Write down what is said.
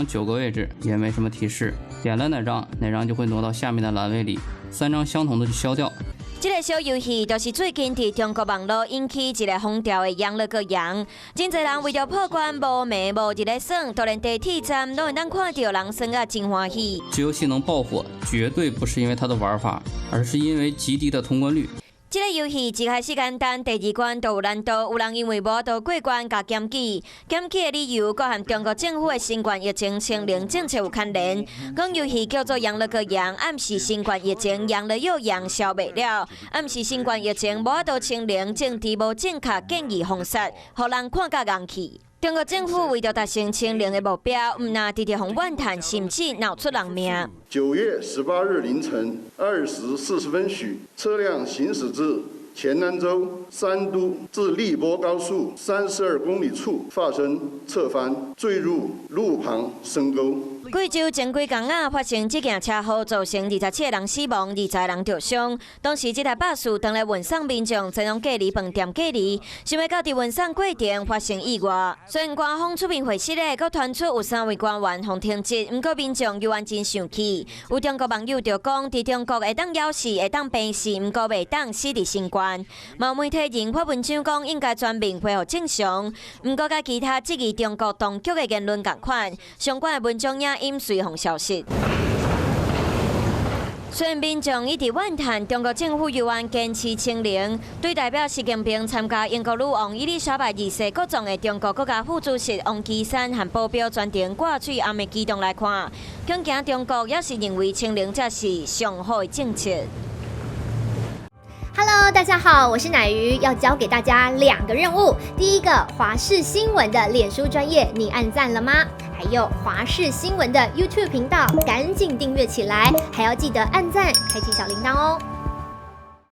9个位置，也沒什麼提示，點了哪張，哪張就會挪到下面的欄位裡，三張相同的就消掉。這个小遊戲就是最近佇中國網路引起一個風潮的羊了個羊，真濟人為著破關無暝無日咧耍，就連地鐵站攏會當看著人耍甲真歡喜。這遊戲能爆火，絕對不是因為它的玩法，而是因為極低的通關率。這個遊戲一開始簡單，第二關就有難度，有人因為無法度過關，共檢舉。檢舉的理由，閣和中國政府的新冠疫情清零政策有牽連。講遊戲叫做羊了個羊，暗示新冠疫情陽了又陽消袂了，暗示新冠疫情無法度清零，政治無正確，建議封殺，予人看甲戇去。中國政府為著達成清零的目標，毋但直直予怨嘆，甚至鬧出人命。9月18日凌晨2時40分許，車輛行駛至黔南州三都至荔波高速32公里處發生側翻，墜入路旁深溝。貴州前幾工仔發生這件車禍，造成27個人死亡，20個人著傷。當時這台巴士當咧運送民眾前往隔離飯店隔離，想袂到佇運送過程發生意外。雖然官方出面回釋咧，閣傳出有三位官員予停職，毋過民眾猶原真生氣。有中國網友就講，佇中國會當枵死，會當病死，毋過袂當死佇新冠。嘛有媒體人發文章講，應該全面恢復正常。毋過佮其他質疑中國當局的言論仝款，相關的文章也音隨予消失。雖然民眾一直怨嘆中國政府猶原堅持清零，對代表習近平參加英國女王伊麗莎白二世國葬的中國國家副主席王岐山和保鏢全程掛喙罨的舉動來看，恐驚中國猶是認為清零才是上好的政策。 Hello，大家好，我是奶魚，要交給大家兩個任務。第一個，華視新聞的臉書專頁，你按讚了嗎？還有華視新聞的 YouTube 頻道，趕緊訂閱起來，還要記得按讚，開啟小鈴鐺哦。